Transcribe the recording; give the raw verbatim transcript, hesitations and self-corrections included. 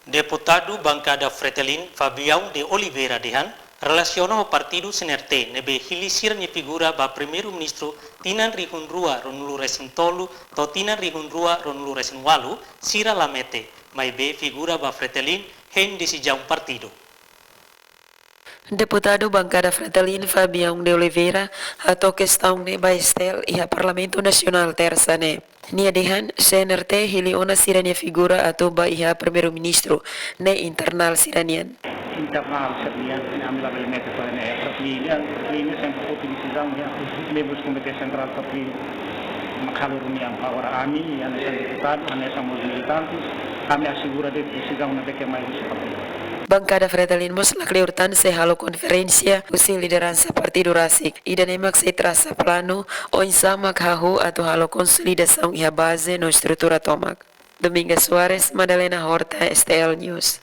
Deputadu Bankada Fretilin, Fabião de Oliveira dehan, relasiona ho partidu C N R T ne'ebé hili sira-nia figura ba Primeiru-Ministru tinan rihun rua ruanulu resin tolu to'o tinan rihun rua ruanulu resin ualu, sira la mete, maibé figura ba Fretilin hein desizaun partidu. Deputadu Bankada Fretilin Fabião de Oliveira hato'o kestaun ne'e ba S T L iha Parlamentu Nasionál Tersa ne'e. Nia dehan, C N R T hili ona sira-nia figura atu ba iha Primeiru-Ministru, ne'e internál sira-nian. Internál sira-nian, ami labele mete fali ne'e. Fretilin, Fretilin sempre foti desizaun iha membru Komité Sentrál Fretilin. Mak halo reuniaun, agora ami, hanesan deputadu, hanesan mós militantes, ami asegura de'it desizaun ne'ebé ke mai husi partidu. Bankada Fretilin mós la kleur tan sei halo konferénsia husi lideransa partidu rasik, ida-ne'e mak sei trasa planu oinsá mak hahú atu halo konsolidasaun iha baze no estrutura tomak. Dominga Soares, Madalena Horta, S T L News.